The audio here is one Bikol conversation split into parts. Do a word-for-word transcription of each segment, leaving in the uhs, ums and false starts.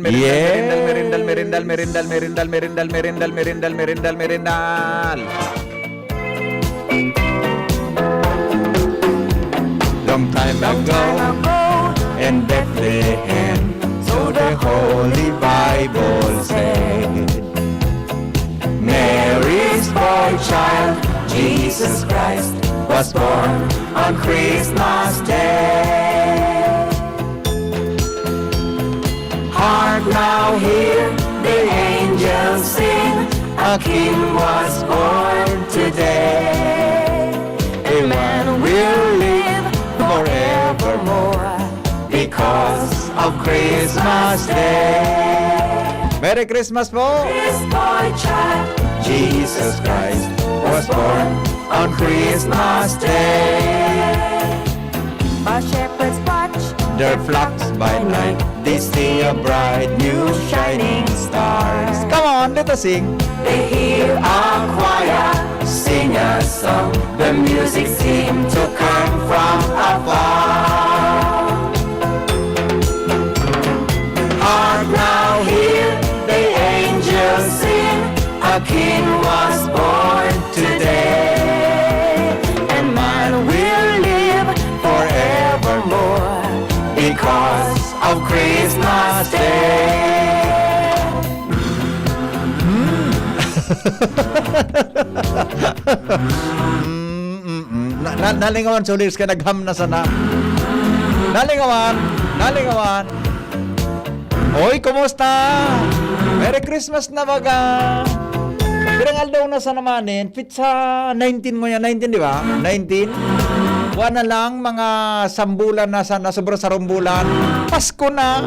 merindal, merindal, Yeah. merindal, merindal, merindal, merindal, merindal, merindal, merindal, merindal, merindal, merindal, merindal. Long time ago, in Bethlehem, so the Holy Bible said, Mary's boy child, Jesus Christ, was born on Christmas Day. Hark now, hear the angels sing, a king was born today. A man will live forevermore because of Christmas Day. Merry Christmas po! This boy child, Jesus Christ, was born on Christmas Day. While shepherds watch their flocks by night, they see a bright new shining stars. Come on, let us sing. They hear a choir sing a song. The music seemed to come from afar. Hark now, hear the angels sing. A king was born today, and man will live forevermore because of Christmas Day. Mm, mm, mm. Na, na, nalingawan sa lyrics kaya nagham na sana. Nalingawan, nalingawan. Oy, kumusta? Merry Christmas na baga. Pirang aldaw na sana manin, pitsa nineteen ngunyan, nineteen, di ba? Nineteen. Kuha na lang, mga sambulan na sana, sobra sa rumbulan. Pasko na.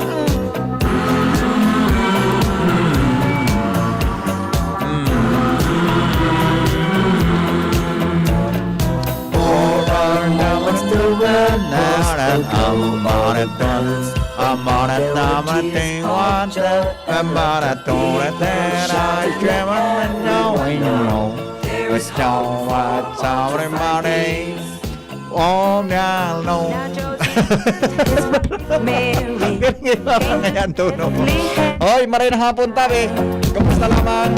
Oh, no, no. Mary. Ang galing, iba pa ngayon, Tuno. Hoy, maray na hapon, tabi. Kumusta lamang?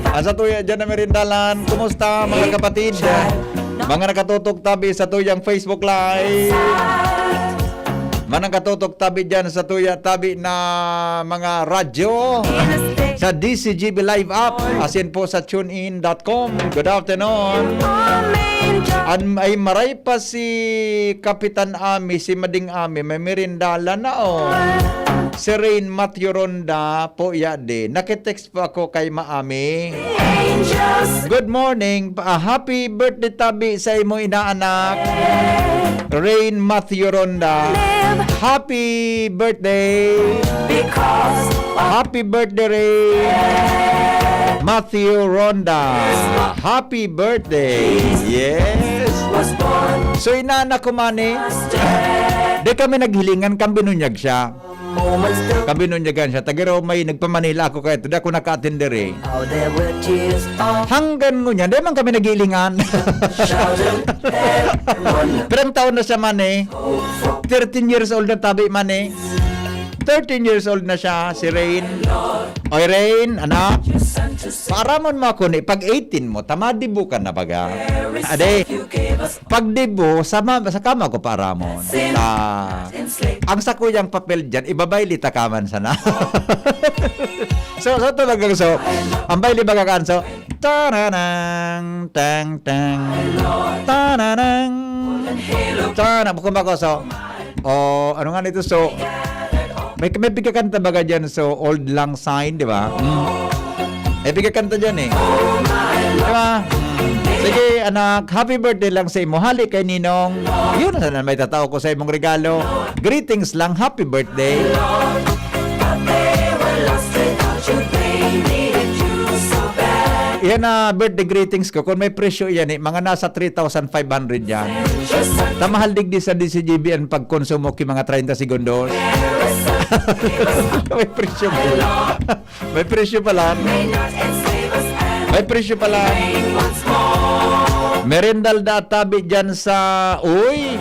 Ang sa tuya dyan na merindalan. Kumusta, mga kapatid? Mga nakatutok, tabi, sa tuyang Facebook Live. Mga nakatutok, tabi dyan sa tuya, tabi na mga radyo. Sa D C G B Live app. Asin po sa tunein dot com. Good afternoon. An, ay, maray pa si Kapitan Ami, si Mading Ami, may merindalan na, oh. Si Rain Matthew Ronda po, ya din. Nakitext po ako kay Maami. Good morning. Ah, happy birthday, tabi, sa imo inaanak. Rain Matthew Ronda. Happy birthday. Happy birthday, Rain Matthew Ronda. Happy birthday. Yes. So, inaanak ko man eh. Di kami naghilingan, kang binunyag siya. Kang binunyagan siya. Taga Roma, eh, nagpa-Manila ako kaya. Di ako naka-attend diri. Hanggang ngunyan, di man kami naghilingan. Pirang taon na siya man eh. Thirteen years old na tabi man eh. Thirteen years old na siya, si Rain. Oy, Rain, anak. Paaramon mo ako ni, pag eighteen mo, tama, debo ka na baga. Ade, pag debo, sa, ma- sa kama ko paaramon. Sa, ang sakuyang papel dyan, ibabaylita ka man sana. So, so talagang so, ang bayle baga kaan, so, tananang, tang, tang, tananang, tanang, bukong bako, so, oh, ano nga nito, so, may, may pagkakanta baga dyan, so, Auld Lang Syne, di ba? Mm. May pigakanta dyan eh. Di ba? Sige, anak, happy birthday lang sa imo. Hali kay Ninong. Yun na sana may tatao ko sa imong regalo. Greetings lang, happy birthday. Yan na birthday greetings ko. Kung may presyo yan eh, mga nasa three thousand five hundred yan. Tamahal digdi sa D C G B ang pagkonsumo ki mga treinta segundos. May presyo ba? May presyo pala. May presyo pala. Merindal da tabi dyan sa, uy!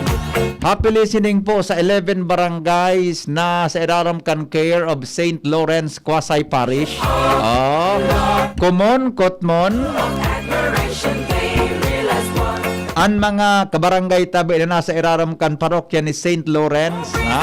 Happy listening po sa eleven barangays na sa irarom kan care of Saint Lawrence Quasi Parish. Oh. Kumon, Kotmon. An mga kabarangay tabi na nasa irarom kan parokya ni Saint Lawrence, ha?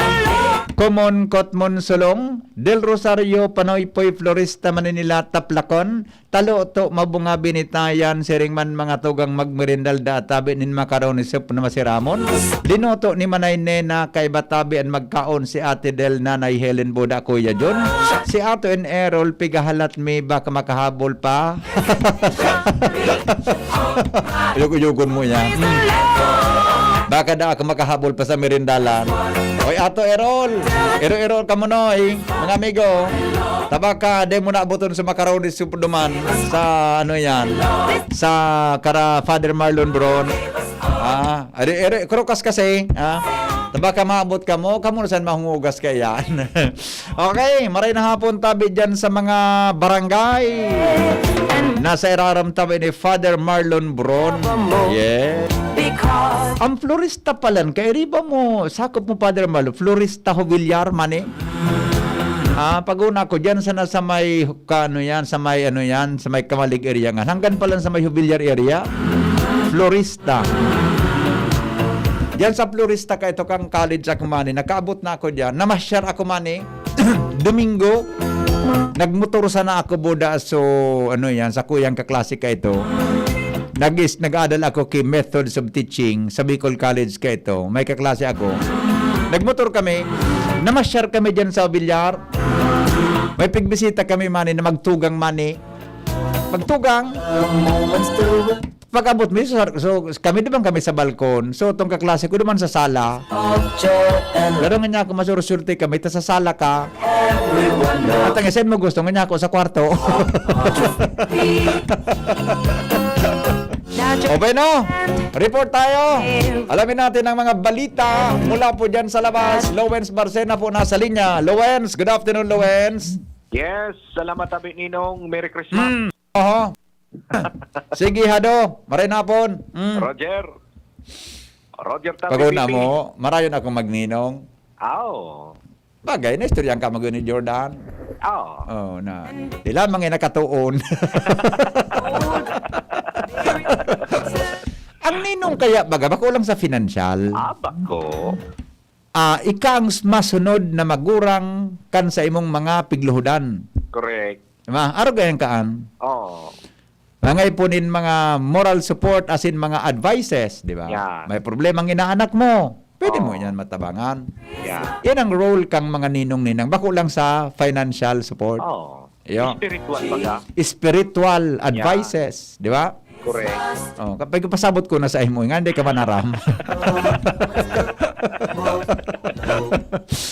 Kumon, Kotmon, Sulong, Del Rosario, Panoypoy, Florista, Maninila, Taplacon, Taloto, Mabunga, Binitayan, siring man mga tugang magmerindal da tabi nin macaroni soup na masiramon. Linuto ni Manay Nena, kaiba tabi an magkaon si Ate Del, Nanay Helen, Buda, Kuya John. Si Ato and Errol, pigahalat mi, baka makahabol pa. Uyog-uyogon mo yan. Baka da ako makahabol pa sa merindalan. Oy, Ato Errol! Errol-errol ka mo, Noy, mga amigo. Tabaka, di mo naabuton sa macaroni soup duman. Sa ano yan? Sa kara Father Marlon Bron. Ah, ari, ari, Crocas kasi, ah. Tabaka maabot ka mo, kamo na saan mahungugas kaya. Okay, maray na hapon tabi dyan sa mga barangay. Nasa iraram tabi ni Father Marlon Bron. Yeah. Ang florista palan, kairiba mo, sakop mo, Father Marlon, florista Jovillar man eh. Ah, pag-una ko, dyan sana sa may, ka, ano yan, sa may, ano yan, sa may Kamalig area nga. Hanggang palan sa may Jovillar area, florista. Diyan sa Florista ka ito kang college ako man eh. Nakaabot na ako diyan. Namasyar ako man eh. Domingo, nagmotor sana ako, buda. So, ano yan, sa kuyang kaklase ka ito. Nag-is, nag-adal ako ki Methods of Teaching sa Bicol College ka ito. May kaklase ako. Nagmotor kami. Namasyar kami diyan sa Villar. May pigbisita kami man eh, na magtugang man eh. Magtugang. Pag-abot mi, so, so, kami naman kami sa balkon. So, tong kaklase ko naman sa sala. Pero nga niya ako, masursurti kami, ta sa sala ka. At ang isa mo gusto, nga niya ako sa kwarto. O, bueno, report tayo. Alamin natin ang mga balita mula po dyan sa labas. Lowens Barcena po nasa linya. Lowens, good afternoon, Lowens. Yes, salamat tabi Ninong. Merry Christmas. Mm. Oho. Sige, Hado. Maray na hapon. Mm. Roger. Roger, tabi Pag-una B P. Mo, marayon akong magninong. Aw. Bagay, na istorya ka mag ni Jordan. Aw. Oh, na. Di lamang yung nakatuon. Ang ninong kaya, baga, bako lang sa financial. Abako. Ah, ika ang s- masunod na magurang kan sa imong mga pigluhudan. Correct. Diba? Aro gayang kaan. Oh. Mga ipunin mga moral support as in mga advices, di ba? Yeah. May problema ang inaanak mo. Pwede mo Oo. yan matabangan. Yeah. Yan ang role kang mga ninong-ninang. Bako lang sa financial support. Oh. Yo. Spiritual baga. Spiritual advices, di ba? Correct. Oh, kapag pasabot ko na sa imo, nga hindi ka manaram.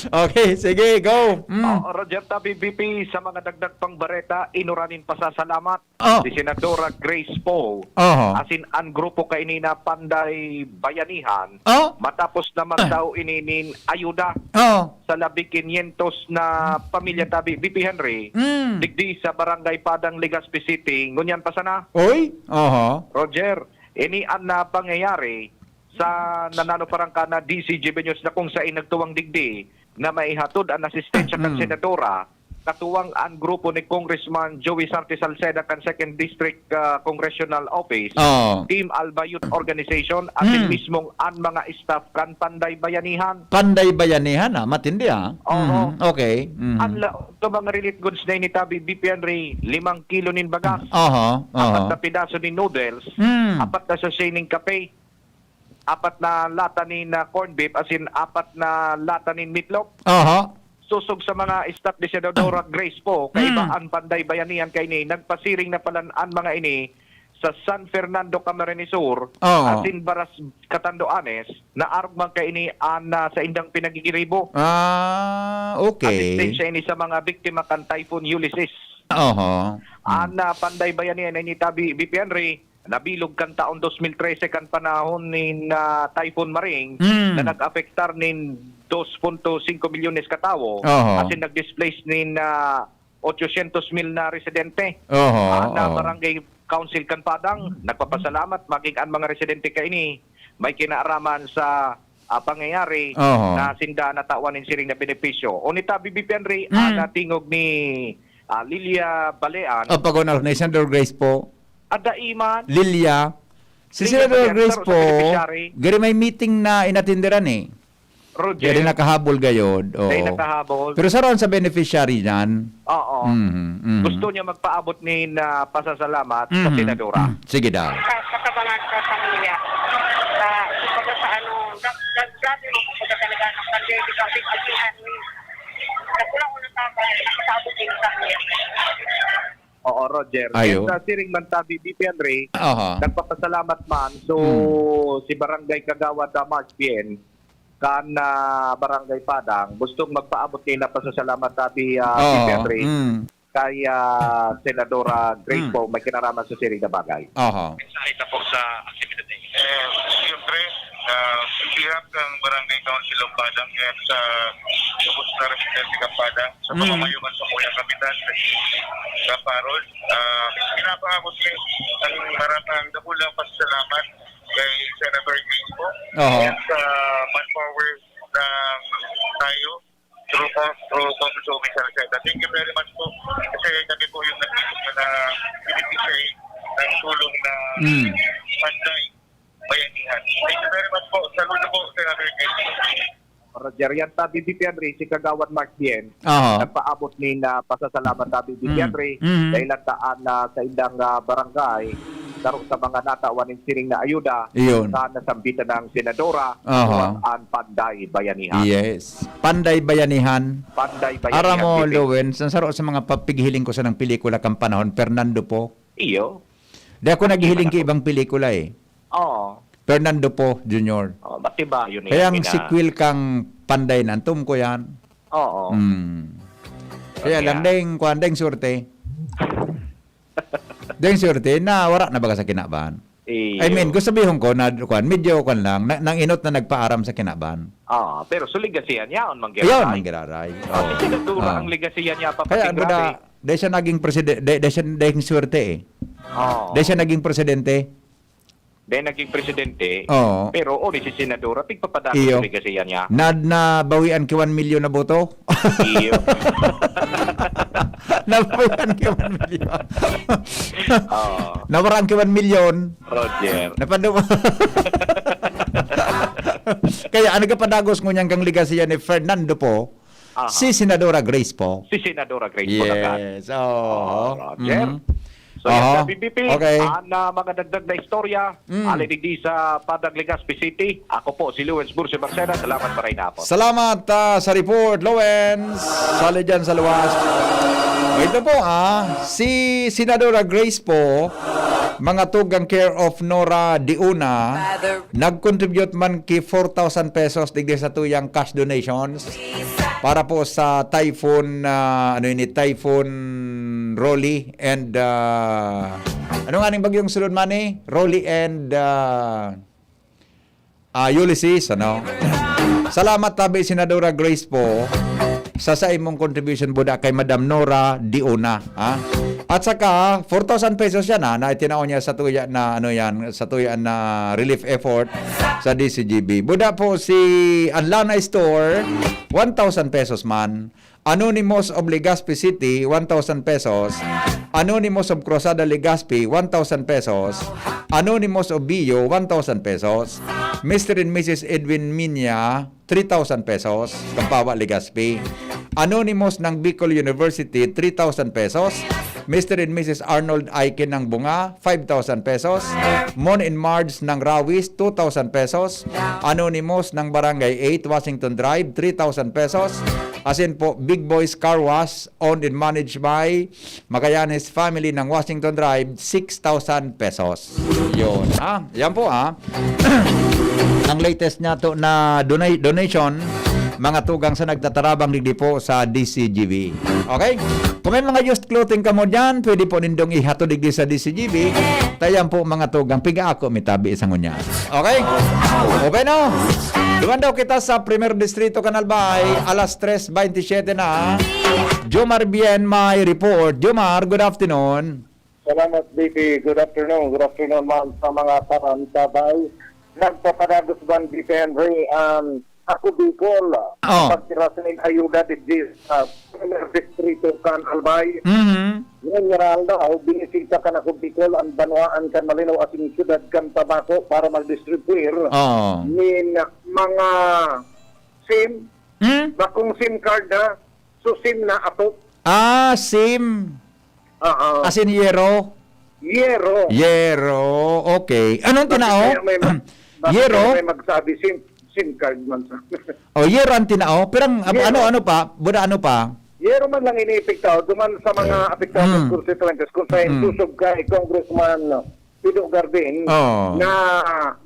Okay, sige, go. Mm. Oh, Roger Tabi V P, sa mga dagdag pang bareta, inuranin pasasalamat Oh. si Senadora Grace Poe. Oho. Asin ang grupo kaini na Panday Bayanihan, Oh. matapos na magdao ini nin ayuda Oh. sa labi quinientos na pamilya Tabi V P Henry, Mm. digdi sa Barangay Padang, Legazpi City, ngunyan pa sana. Oy. Oho. Roger, ini an na pangyayari sa nanano parang kana D C G B News na kung sain nagtuwang digdi na maihatod an asistensya kan Mm. senadora, katuwang an grupo ni Congressman Joey Sarte Salceda kan Second District ah, Congressional Office, Oh. Team Alba Youth Organization, asin Mm. mismong an mga staff kan Panday Bayanihan. Panday Bayanihan, ah. Matindi, ah. Oo. Mhm. Okay. Mhm. An la- ka mga relief goods na ini Tabi V P Henry, limang kilo nin bagas, Oho. apat Oho. na pidaso nin noodles, Mm. apat na sachet nin kape, apat na lata nin ah, corned beef, asin apat na lata nin meatloaf. Oho. Sosog sa mga staff ni Senadora Grace Poe, kaiba Mm. ang Panday Bayanihan kaini, nagpasiring na pala an mga ini sa San Fernando, Camarines Sur, Oo. asin Baras, Catanduanes, na arog man kaini an, ah, saindang pinagigiribo. Ah, okay. Asistensya ini sa mga biktima kan Typhoon Ulysses. Oho. An, ah, Panday Bayanihan ini, tabi, B P Henry, nabilog kan taon dos mil trese kan panahon nin, ah, Typhoon Maring Mm. na nag-apektar nin dos punto singko milyones ka tawo, Oho. asin nag-displace nin, ah, ochocientos mil na residente. Oho, An, ah, oho. Barangay Council kan Padang, nagpapasalamat maging an mga residente kaini may kinaaraman sa, ah, pangyayari Oho. na sinda natawan nin siring na benepisyo. Unita, B B P Henry, Mm. an, ah, tingog ni, ah, Lilia Balean. O, pagunahon ni Senador Grace Poe. Ada iman. Lilia. Si Lilia Senador Balean, Grace saro sa Poe, beneficiary. Gari may meeting na inatinderan eh. Roger. Gari nakahabol gayod. Oo. Gari nakahabol. Pero saro sa beneficiary niyan. Oo. Mhm, mhm. Gusto niya magpaabot nin, ah, pasasalamat sa Mhm. senadora. Mhm. Sige daw. Sa, sa kabangan sa pamilya. Sa, kumbaga sa ano, gra-, gra-, grabe mo kumbaga talaga ang pandemic, ang big agihan. Sa kulang unang tama, nakapaabot din sa kanya. Oo, Roger. Ayo. And, ah, siring man tabi, B P Henry, Aha. nagpapasalamat man. So, Hmm. si Barangay Kagawad, ah, Mark Bien, kan, ah, Barangay Padang, gustong magpaabot ni na pasasalamat tabi, ah, Oo. B P Henry, Hmm. kay, ah, Senadora Grace Hmm. Poe, may kinaraman sa siring na bagay. Aha. Mensahe na po sa aktibidad ninyo. Eh, siyempre, ah, on behalf ng Barangay Council of Padang at sa lubos na residente ng Padang, sa Mm. pamamayo ng Samuyang Kapitan, sa Parol, ah, pinapaabot ko ang maraming dakulang pasasalamat kay Senator Grace Poe Oho. at sa manpower ng tayo through Cong-, through Congresswoman Salceda. Thank you very much po. Kasi kami po yung nag-, na beneficiary ng tulong na Mm. Panday Bayanihan. Thank you very much po. Saludo po, Senator Grace. Roger, yan tabi, B P Henry, si Kagawad Mark Bien, Aha. nagpaabot ni na pasasalamat tabi, B P Mm. Henry, Mm. dahil ang taan na sa indang, ah, barangay, saro sa mga natawan nin siring na ayuda, Iyon. sa nasambitan ng senadora, Aha. Juan Ann Panday Bayanihan. Yes. Panday Bayanihan. Panday Bayanihan Aram mo, T V. Lowen, sa saro sa mga papighiling ko sa nang pelikula kan panahon, Fernando Poe. Iyo. Di ako Ang naghihiling iba na ki po. ibang pelikula eh. Oo. Fernando Poe Junior. Oh, ba't iba yun eh, Kaya ang pina- sequel kang Panday na, antom ko yan. Oo. Hmm. Kaya Kaya lang, deng, kuwan, deng swerte. Deng swerte, na wala na baga sa kinaban. Iyo. I mean, gusto sabihon ko na, kuwan, medyo, kuwan lang, na, nang inot na nagpaaram sa kinaban. Ah, pero so legacy yan, yaon man Ayun, giraray. man giraray. Ah, Oo. si Senadora, Ah. ang legacy yan, yapa, Kaya, pati ano grabe. da, dahil siya naging preside-, dahil, dahil siya naging swerte eh. Oo. Dahil siya naging presidente. Dahil naging presidente, Oo. pero, oh, si Senadora, pigpapadami Iyo. sa legacy yan niya. Nad na bawian ki one million na boto? Iyo. Nabawian ki one million. Oo. Nawaraan ki one million. Roger. Napadu- Kaya ang nagpapadagos ngunyan kang legacy yan ni Fernando Poe, Aha. si Senadora Grace Poe. Si Senadora Grace Poe na ka. Yes. Oo. Oh, Roger. Mhm. So, yan Aha. sa B B P, Okay. ang, ah, mga dagdag na istorya, Mm. ali digdi sa Padang, Legazpi City. Ako po si Lawrence Bursi Marcena. Salamat, maray na po. Salamat, ah, sa report, Lawrence. Sali dyan sa luwas. O, ito po, ah, si Senadora Grace Poe, mga tugang care of Nora Diuna, nag-contribute man ki four thousand pesos digdi sa tuyang cash donations para po sa Typhoon, ah, ano ini, Typhoon Rolly and, ah, ano nga ning bagyong sunod man eh? Rolly and, ah, ah, Ulysses, ano? Salamat tabi, Senadora Grace Poe, sa, sa imong contribution buda kay Madam Nora Diuna, ha? At saka, four thousand pesos yan, ha, na itinao niya sa tuya na, ano yan, sa tuya na relief effort sa D C G B. Buda po si Anlana Store, one thousand pesos man. Anonymous of Legazpi City, one thousand pesos. Anonymous of Cruzada, Legazpi, one thousand pesos. Anonymous of Bio, one thousand pesos. Mister and Missus Edwin Minya, three thousand pesos, Kampawa, Legazpi. Anonymous ng Bicol University, three thousand pesos. Mister and Missus Arnold Aiken ng Bunga, five thousand pesos. Mon and Marge ng Rawis, two thousand pesos. Anonymous ng Barangay eight, Washington Drive, three thousand pesos. Asin po, Big Boys Car Wash, owned and managed by Magallanes family ng Washington Drive, six thousand pesos. Yun, ha? Yan po, ha? Ang latest niya to na dona-, donation, mga tugang sa nagtatarabang digdi po sa D C G B. Okay? Kung may mga used clothing kamo dyan, pwede po nindong ihatod digdi sa D C G B. Tayan po, mga tugang, piga ako mitabi isang unya. Okay? Okay, no? Duman daw kita sa Primer Distrito, Canal Bay, alas tres veintisiete na. Jomar Bien may report. Jomar, good afternoon. Salamat, B P. Good afternoon. Good afternoon, ma'am, sa mga tarantabay. Nagpapadagos ban, B P Henry, ang Ako Bicol, Oh. pagtira sa ayuda digdi sa Primer Distrito kan Albay. Mhm. Ngunyan daw, binisita kan Ako Bicol ang banwaan kan Malinaw asin siyudad kan Tabaco para magdistribuir Oh. nin mga SIM, Hmm? bakong SIM card, ha? So, SIM na ato. Ah, SIM. Oo. As in yero? Yero. Yero. Okay. Anong Bakit tinao? kaya may mag-, bakit Yero? kaya may magsabi SIM, SIM card man sa Oh, yero ang tinao. Pero ang, ab-, Yero. ano, ano pa? Buda, ano pa? Yero man lang iniepektaw duman sa mga Mm. apektadong Mm. konstituyentes kung sa Mm. insusog kay Congressman Pido Garbin Oo. na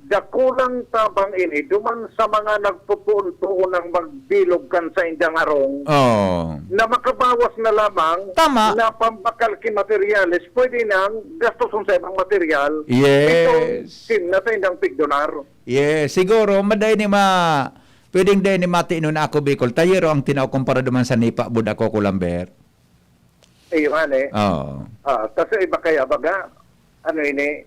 dakulang tabang ini duman sa mga nagpupuon-puon ng magbilog kan saindang harong Oo. na makabawas na lamang Tama. na pambakal ki materyales, pwede nang gastoson sa ibang material. Yes. Itong SIM na saindang pigdonar. Yes. Siguro, maday ni ma-, pwedeng day ni mati nun ako, Bicol. Tayero ang tinao kumpara duman sa nipa, buda ko, Kulamber. Ayun, eh. Oo. Ah, tas yung iba kaya, baga, ano ini,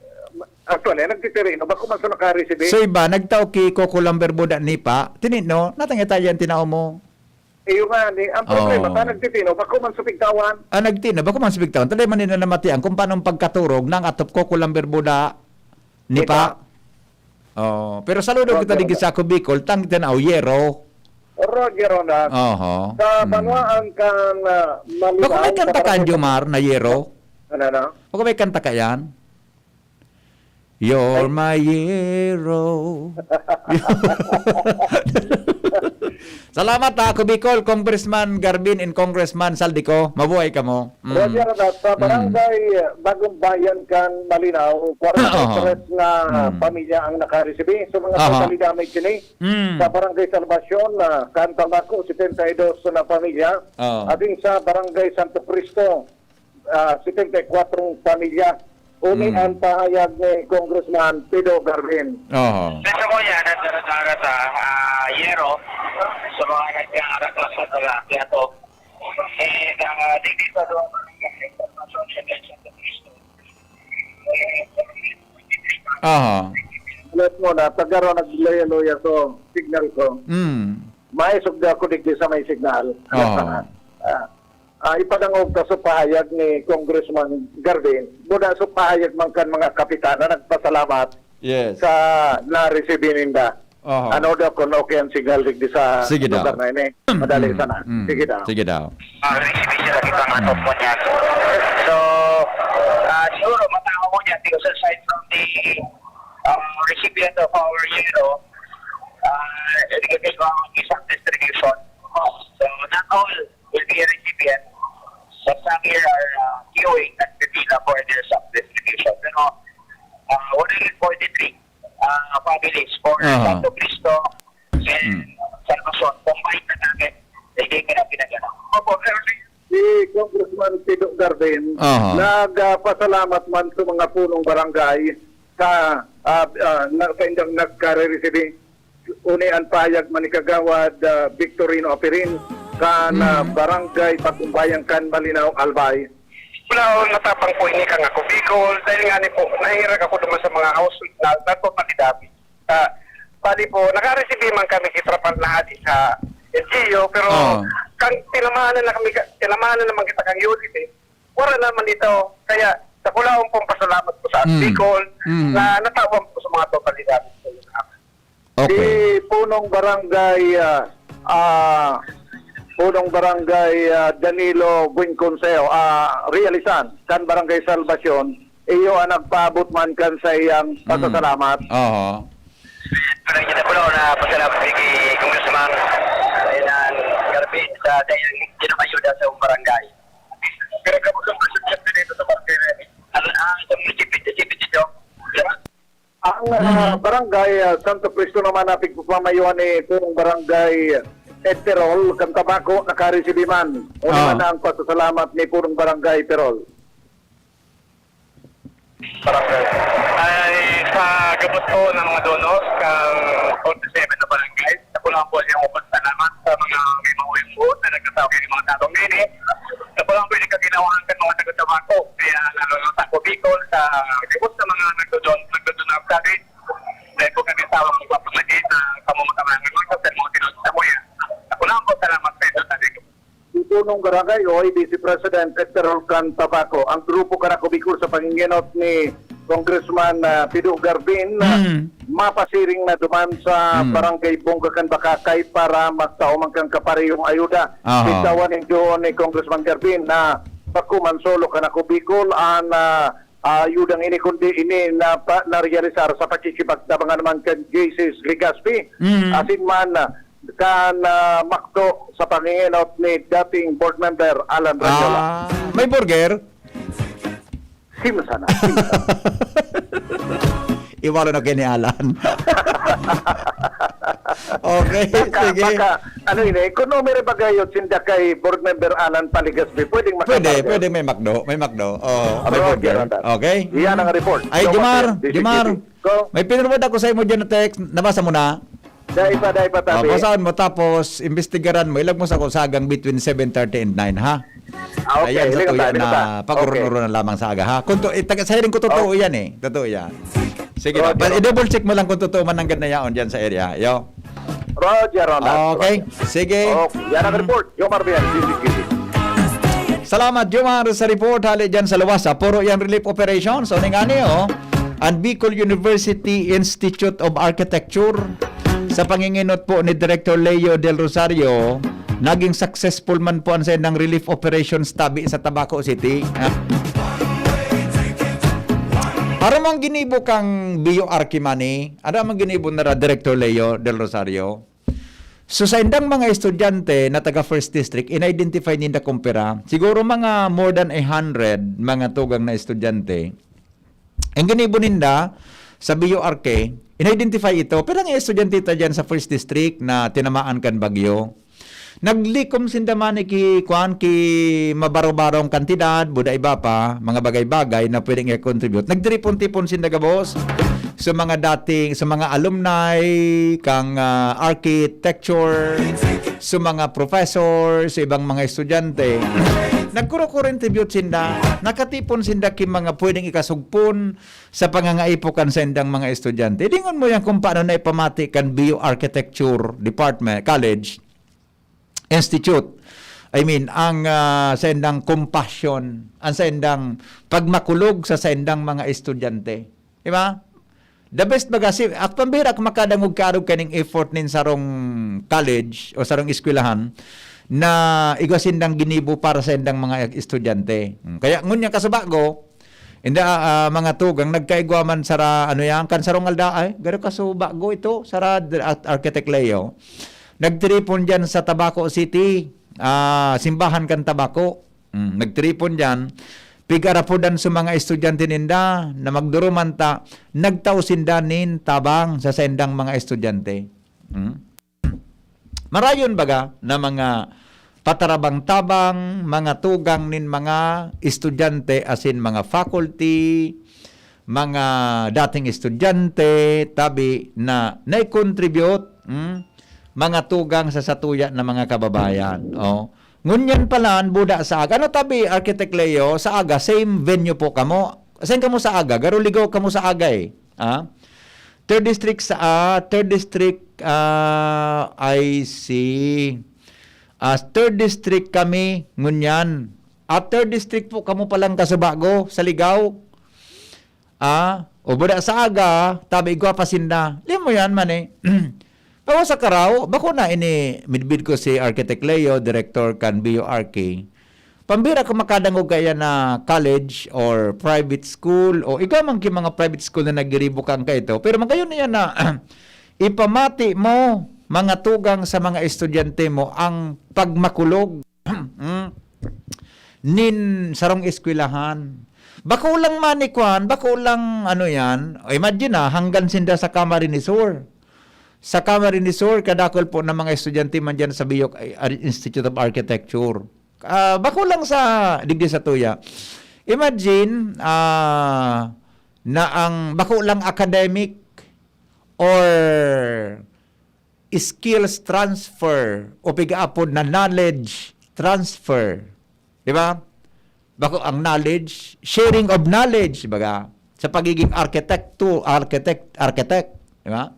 actually, nagtitirino, bako man sa nakareceive, eh. So, iba, nagtao ki Coco Lumber Buda ni pa, tinino, natangay tayo yan, tinao mo. Ayun nga, ni, ang problema, Oo. ta nagtitino, bako man sa pigtawan. Ah, nagtino, bako man sa pigtawan. Taday man nila namatian kung paano ang pagkaturog ng atop Coco Lumber Buda ni Ni pa. pa. Oh, pero saludo kita Roger digi Ronda. sa Ako Bicol, tang tinaw, yero. Roger Ronda. Oho. Sa Mm. banwaan kan, ah, Malinaw, Bako may kanta sa ka, barangay Jomar, na yero? Ano, ano? Bako may kanta ka yan? You're Ay. my hero. Salamat ha, Ako Bicol, Congressman Garbin and Congressman Saldico. Mabuhay kamo. Mm. Roger, at sa Mm. barangay, eh, Bagong Bayan kan Malinaw, kwarenta y tres Oo. na Mm. pamilya ang nakaresibi. So, mga Aha. totalidad may kini. Mm. Sa Barangay Salvacion, ah, kan Tabaco, setenta y dos na pamilya. Oo. At din sa Barangay Santo Cristo, ah, setenta y cuatro pamilya. Uni Mm. ang pahayag ni Congressman Pido Garbin. Oo. Sa ko yan, nagdara-dara sa, ah, yero, sa mga nagkaarak lang sa taga, kaya to, Eh, ah, di kita doon. Aha. Alas mo na, tagaro nagluya-luya ko, signal ko. Mm. Maisog na ako digdi sa may signal. Aha. Ah, ah, ipadangog ka sa pahayag ni Congressman Garvin. Buda sa pahayag man kan mga kapitan na nagpasalamat Yes. sa na-receive ninda. Aha. Ano daw kung okay ang signal digdi sa Sige daw. lugar na ini? Mm, Madali mm, sana. mm. Sige daw. Sige daw. Ah, recipient sila kita nga top mo niyan. So, ah, siguro, matawa mo niyan, because aside from the, um, recipient of our hero, ah, educated ko ang isang distribution. So, not all will be a recipient, but some here are, ah, queuing, nagpipila for their sub-distribution. Pero, ah, one hundred forty-three ah, families for Aha. Santo Cristo and Mm. Salvacion. Combined na target. Hindi ka na pinagana. Opo, sir. Si Congressman Pido Garden, Aha. nagpasalamat man sa mga punong barangay sa, ah, ah, na, sa indang nagkare-resibi. Uni ang pahayag man ni Kagawad, ah, Victorino Apirin, kan, ah, Mm. Barangay Pagumbayan kan Malinaw, Albay. Wala, oh, natabang po ini kang ako Bicol, dahil nga ni po, nahihirag ako duman sa mga house signal, nagpapalidami. Ah, bali po, nakareceive man kami kitrapal na hadi sa L G U, pero Oo. kang tinamahan na kami, ka-, tinamahan na naman kita kang unit, eh. Wala naman ito. Kaya, sa kulaon pong pasalamat po sa Mm. Bicol, Mm. na natawan po sa mga totalidad. Okay. Si Punong Barangay, ah, ah, Punong Barangay, ah, Danilo Buenconseo, ah, Realizan, kan Barangay Salvacion, iyo ang nagpaabot man kan sa iyang Mm. pasasalamat. Oho. Pero kita po na pasalamat kay Congressman Renan Garvin. sa dayang ginamayuda sa barangay. Pero kapag ang presidente dito sa barangay na yun, ang, ang, ang nagipit-ipit ito, ang, ah, barangay, ah, Santo Cristo naman na pigpapamayohan ni Purong Barangay Ed Terol, kan Tabaco, nakaresibi man. Uli Ah. man ang pasasalamat ni Purong Barangay Terol. Barangay. Ay, sa gabos po ng mga donors, kang forty-seven na barangay, ako lang po yung salamat sa mga may mahuyang buot na nagkasawag ng mga tatong nini. Ako lang po yung kaginawahan ng mga taga-Tabaco, kaya lalo na sa Bicol, sa gabos sa mga nagdodon-, nagdodonor sa akin. Dahil po kami sa mga magpapalagay na kamo makamangan mo sa mga tinutsa mo yan. Ako lang po, salamat sa inyo, sabi ko. Punong Barangay o Vice President Hector Olcan Tabaco, ang grupo kan Ako Bicol sa pangingenot ni Congressman, ah, Pido Garbin, ah, Mm. mapasiring na duman sa Mm. Barangay Bongga kan Bacacay para magtao man kan kaparehong ayuda. Aha. Bitawan nin duon ni Congressman Garbin na pakuman solo kan Ako Bicol an, ah, ah, ayudang ini, kundi ini na pa, narealisar sa pakikipagtabangan naman kan J C S Legazpi. Mm. Asin man, ah, kan, ah, McDo sa pangingenot ni dating board member Alan Rayola. Ah, may burger? Sim sana. Sim sana. Iwalo na kayo ni Alan. Okay, Baka, sige. baka, ano ini, kung numero bagay yun, sinda kay board member Alan Paligaspi, pwedeng Pwede, makapag- pwede may McDo, may McDo. Oh, may Roger burger. Andan. Okay. Iyan ang report. Ay, Jomar, Jomar, Jomar. Go. May pinurwad ako sa imo dyan na text. Nabasa mo na? Dai pa, dai pa, Oh, tabi. Basahon mo, tapos imbestigaran mo. Ilag mo sa kusagang between seven thirty and nine, ha? Ah, okay. Ayan, sa Hiling tuya tabi na na pa. Pag-uron-uron Okay. na lamang sa aga, ha? Kung to, itaga, sa hiling ko, totoo Oh. yan, eh. Totoo yan. Sige, Roger, na. Roger. I-double check mo lang kung totoo man ang ganda yaon dyan sa area. Yo. Roger, Ronald. Okay. Roger. Sige. Okay. Yan ang Mm. report. Jomar Bian, C C T V. Salamat, Jomar, sa report. Hali dyan sa Luwasa. Puro yan relief operations. O, ning ani, oh. Ang Bicol University Institute of Architecture, sa panginginot po ni Director Leo Del Rosario, naging successful man po ang saindang relief operations tabi sa Tabaco City. Ah. Ano mang ginibo kang Bio Archimani? Ano mang ginibo na ra, Director Leo Del Rosario? So, sa indang mga estudyante na taga First District, in-identify ninda kung pira. Siguro mga more than a hundred mga tugang na estudyante. Ang ginibo ninda sa B U R K, in-identify ito. Pero ang estudyante ta dyan sa First District na tinamaan kan bagyo, naglikom sinda man ki, kuan, ki mabaro-barong kantidad, buda iba pa, mga bagay-bagay na pwedeng i-contribute. Nagtiripon-tipon sinda gabos sa mga dating, sa mga alumni, kang, ah, architecture, sa mga professor, sa ibang mga estudyante. Nagkuro-contribute sinda, nakatipon sinda ki mga pwedeng ikasugpon sa pangangaipo kan saindang mga estudyante. Dingon mo yan kung paano na ipamati kan B U Architecture Department, College, Institute. I mean, ang, ah, saindang compassion, ang saindang pagmakulog sa saindang mga estudyante. Di ba? The best baga, si, at pambihira kung makadangog karog kaning effort nin sarong college o sarong eskwelahan na igwa sindang ginibo para sa indang mga estudyante. Hmm, kaya ngunyan kasubago, inda, ah, mga tugang, nagkaigwa man sara, ano yan, kan sarong alda, ay, garo kasubago ito, sara, at Architect Leo. Nagtiripon dyan sa Tabaco City, ah, simbahan kan Tabaco. Mm, nagtiripon diyan, pig-arapodan sa mga estudyante ninda na magduruman ta, nagtao sinda nin tabang sa saindang mga estudyante. Mm. Marayon baga na mga patarabang-tabang, mga tugang nin mga estudyante, asin mga faculty, mga dating estudyante, tabi na nai-contribute, mm, mga tugang sa satuya na mga kababayan. Oh. Ngunyan pala, ang buda sa aga. Ano tabi, Architect Leo, sa aga, same venue po kamo? Saan kamo sa aga? Garo ligaw kamo sa aga eh. Ah? Third District sa, ah, Third District, ah, I see. Ah, Third District kami, ngunyan. Ah, Third District po kamo palang kasubago, sa ligaw. Ah, o buda sa aga, tabi igwa pa sinda. Alam mo yan, man eh. Pero sa karaw, bako na ini midbid ko si Architect Leo, director kan B U R K. Pambira ko makadangog kaya na college or private school, o ikaw man ki mga private school na nagiribo kang kaito. Pero magayon na yan na ipamati mo mga tugang sa mga estudyante mo ang pagmakulog, hmm, nin sarong eskwelahan. Bako lang man ni kwan, bako lang ano yan. O, imagine na, hanggang sinda sa Camarines Sur. Sa Camarines Sur, kadakol po ng mga estudyante man dyan sa Biyok, ay, Ar-, Institute of Architecture. Ah, bako lang sa digdi sa tuya. Imagine, ah, na ang bako lang academic or skills transfer o pigaapod na knowledge transfer. Di ba? Bako ang knowledge, sharing of knowledge, baga, sa pagiging arkitekto, architect, architect, di ba?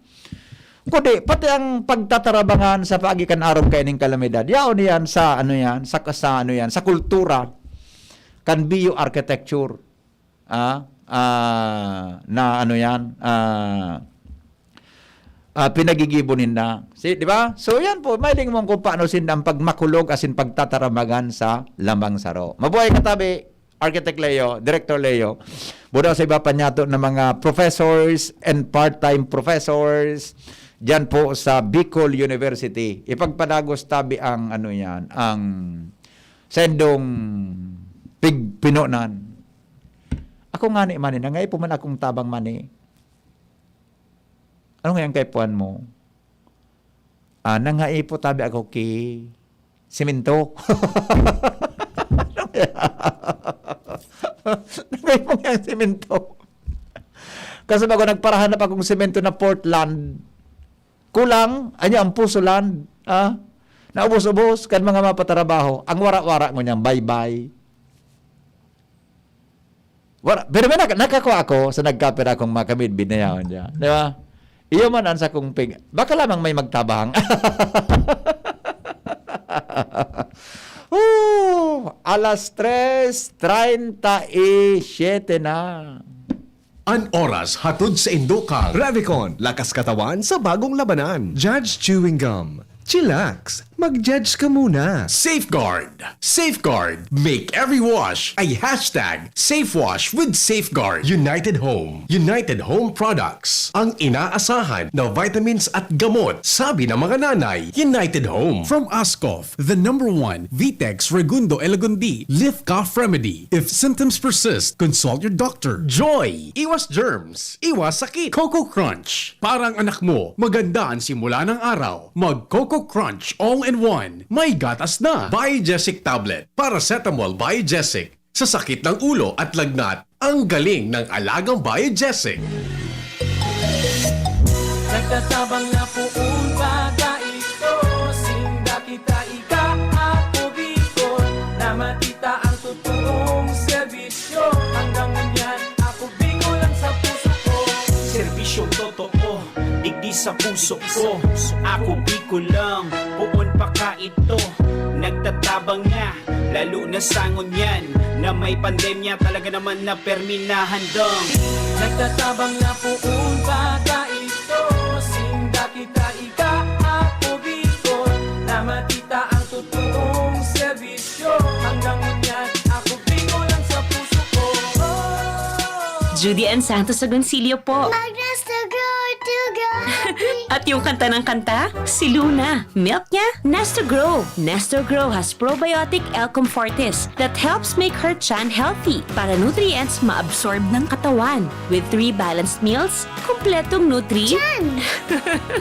Kundi, pati ang pagtatarabangan sa paagi kan arog kaining kalamidad. Yaon yan sa, ano yan, sa, sa, ano yan, sa kultura, kan bio-architecture. Ah, ah, na ano yan, ah, ah, pinagigibo ninda. Si, di ba? So, yan po, may lingmong kung paano sinda ang pagmakulog asin pagtatarabangan sa lamang saro. Mabuhay katabi, Architect Leo, Director Leo. Buda sa iba pa niyato na mga professors and part-time professors dyan po sa Bicol University. Ipagpadagos tabi ang ano yan, ang sendong pigpinonan. Ako ngani man, eh, nangaipo man akong tabang mani. Ano nga yung kaipuhan mo? Ah, nangaipo tabi ako ki simento. Nangaipo nga ang simento. Kasi bago nagparahanap akong simento na Portland, kulang, anya ang puso land, ah, naubos-ubos kan mga mapatarabaho. Ang wara-wara ngunyan, bye-bye. Wala, pero may naka-, nakakua ako sa nagkapira akong mga kamidbid na yaon niya. Di ba? Iyo man ang sakong pig-, baka lamang may magtabang. Oh, alas tres treinta y siete na. An oras hatod sa Indokal. Revicon, lakas katawan sa bagong labanan. Judge Chewing Gum. Chillax, mag-judge ka muna. Safeguard. Safeguard. Make every wash a hashtag safe wash with Safeguard. United Home. United Home Products. Ang inaasahan na vitamins at gamot, sabi ng mga nanay. United Home. From Ascof, the number one Vitex Regundo Elagundi Lift Cough Remedy. If symptoms persist, consult your doctor. Joy. Iwas germs. Iwas sakit. Coco Crunch. Parang anak mo, maganda ang simula ng araw. Mag Coco Crunch all-in-one. May gatas na. Biogesic tablet. Paracetamol Biogesic. Sa sakit ng ulo at lagnat, ang galing ng alagang Biogesic. Nagtatabang na poon pa ta ito, sinda kita ika, Ako Bicol, na matita ang totoong serbisyo. Hanggang ngunyan, Ako Bicol lang sa puso ko. Serbisyong totoo, digdi sa puso ko. Ako Bicol lang, poon pa ka ito. Nagtatabang na, lalo na sa ngunyan na may pandemya, talaga naman na permi na handang. Nagtatabang na poon pa ta ito, sinda kita ika, Ako Bicol, na matita ang totoong serbisyo. Hanggang ngunyan, Ako Bicol lang sa puso ko. Judy Ann Santos Agoncillo po. Mag-Nestor Grow to Grow Happy. At yung kanta ng kanta, si Luna. Milk niya, Nestor Grow. Nestor Grow has probiotic L Comfortis that helps make her tiyan healthy para nutrients maabsorb ng katawan. With three balanced meals, kompletong nutri. Tiyan!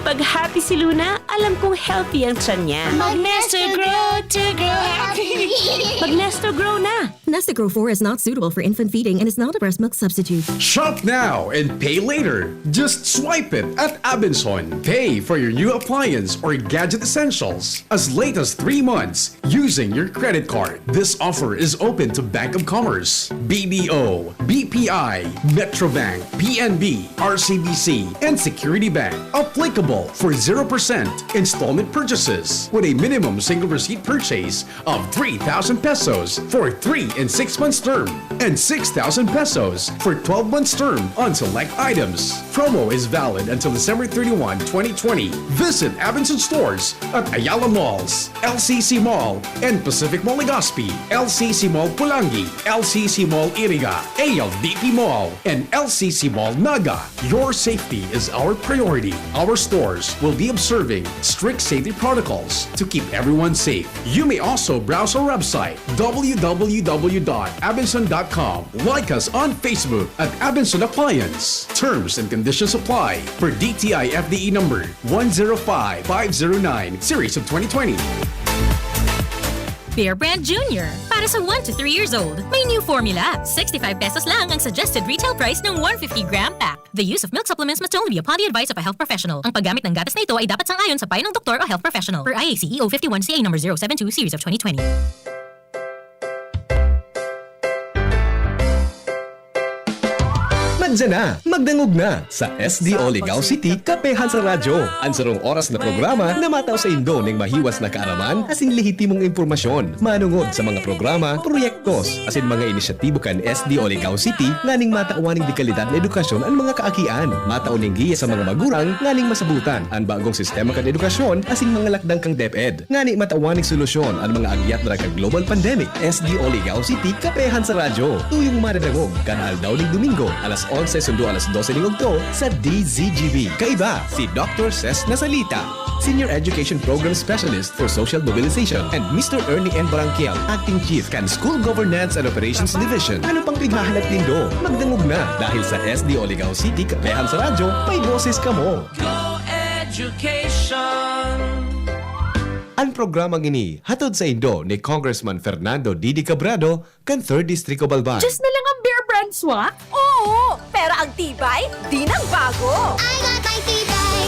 Pag happy si Luna, alam kong healthy ang tiyan niya. Mag-Nestor Grow to Grow Happy. Mag-Nestor Grow na! Nestagrow four is not suitable for infant feeding and is not a breast milk substitute. Shop now and pay later. Just swipe it at Abenson. Pay for your new appliance or gadget essentials as late as three months using your credit card. This offer is open to Bank of Commerce, B D O, B P I, Metrobank, P N B, R C B C, and Security Bank. Applicable for zero percent installment purchases with a minimum single receipt purchase of three thousand pesos for three and six months term and six thousand pesos for twelve months term on select items. Promo is valid valid until December thirty-one, twenty twenty. Visit Abenson Stores at Ayala Malls, L C C Mall, and Pacific Mall Legazpi, L C C Mall Pulangi, L C C Mall Iriga, A L D P Mall, and L C C Mall Naga. Your safety is our priority. Our stores will be observing strict safety protocols to keep everyone safe. You may also browse our website, w w w dot abenson dot com. Like us on Facebook at Abenson Appliance. Terms and conditions apply, per D T I F D E number one zero five five zero nine, series of twenty twenty. Bear Brand Junior, para sa one to three years old. May new formula. Sixty-five pesos lang ang suggested retail price ng one fifty gram pack. The use of milk supplements must only be upon the advice of a health professional. Ang paggamit ng gatas na ito ay dapat sang-ayon sa payo ng doktor o health professional. Per I A C E O fifty-one C A number zero seven two series of twenty twenty. Madya na! Magdangog na! Sa S D O Ligao City, Kapehan sa Radyo. An sarong oras na programa na matao sa indo ning mahiwas na kaaraman asin lehitimong impormasyon. Manungod sa mga programa, proyektos, asin mga inisyatibo kan S D O Ligao City nganing matawan ning dekalidad na edukasyon an mga kaakian. Matao ning giya sa mga magurang nganing masabutan an bagong sistema kan edukasyon asin mga lakdang kan DepEd. Ngani matawan ning solusyon an mga agyat na kan global pandemic. S D O Ligao City, Kapehan sa Radyo. Tuyong madadangog kan aldaw ning Domingo, alas onse sundo alas dose ning udto sa D Z G B. Kaiba, si Doktor Ses Nasalita, Senior Education Program Specialist for Social Mobilization, and Mister Ernie N. Barangkial, Acting Chief kan School Governance and Operations Division. Ano pang pighahalat nindo? Magdangog na, dahil sa S D O Ligao City, Kapehan sa Radyo, may boses kamo. Go Education! An programang ini hatod saindo ni Congressman Fernando Didi Cabrado kan Third District of Albay. Diyos na lang ang Bear Brand Swak? Oo! Pero ang tibay, di nagbago! I got my tibay!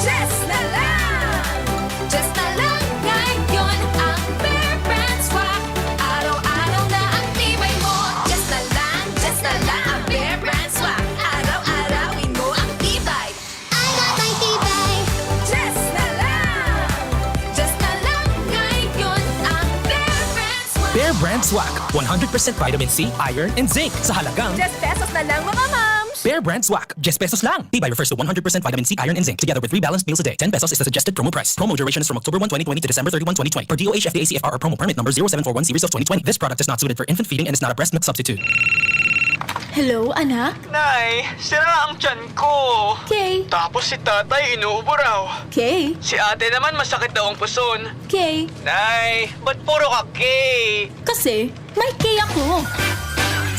Diyos na lang! Diyos na lang ngayon ang Bear Brand Swak! Araw-araw na ang tibay mo! Diyos na lang! Diyos na lang ang Bear Brand Swak! Araw-arawin mo ang tibay! I got my tibay! Diyos na lang! Diyos na lang ngayon ang Bear Brand Swak! Bear Brand Swak, one hundred percent vitamin C, iron, and zinc sa halagang Diyes pesos na lang, mga mams! Bear Brand Swak, diyes pesos lang. Tibay refers to one hundred percent vitamin C, iron, and zinc, together with three balanced meals a day. Ten pesos is the suggested promo price. Promo duration is from October one, twenty twenty to December thirty-one, twenty twenty, per D O H F D A C F R or promo permit number zero seven four one series of twenty twenty. This product is not suited for infant feeding and is not a breast milk substitute. Hello, anak? Nay, sira ang tiyan ko. Okay, Tapos si tatay inuubo raw. okay, Si ate naman masakit daw ang puson. okay. Nay, ba't puro ka K? Kasi, may K ako.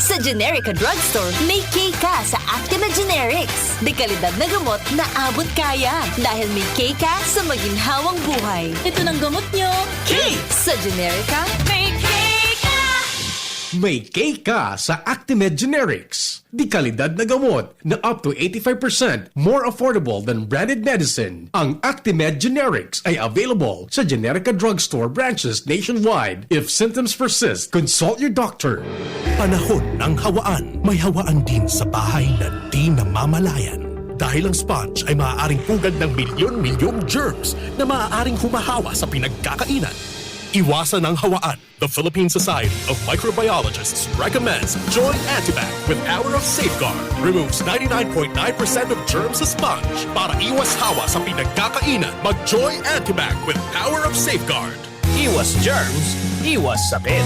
Sa Generica Drugstore, may K ka sa Actimed Generics. Dekalidad na gamot na abot kaya. Dahil may K ka sa maginhawang buhay. Ito ng gamot nyo. K! Sa Generica, May K ka! May K ka sa Actimed Generics. Dekalidad na gamot na up to eighty-five percent more affordable than branded medicine. Ang Actimed Generics ay available sa Generica Drugstore branches nationwide. If symptoms persist, consult your doctor. Panahon ng hawaan. May hawaan din sa bahay na di namamalayan. Dahil ang sponge ay maaaring pugad ng milyon-milyong germs na maaaring humahawa sa pinagkakainan. Iwasan ang hawaan. The Philippine Society of Microbiologists recommends Joy Antibac with Power of Safeguard. Removes ninety-nine point nine percent of germs sa sponge. Para iwas hawa sa pinagkakainan, mag Joy Antibac with Power of Safeguard. Iwas germs, iwas sakit.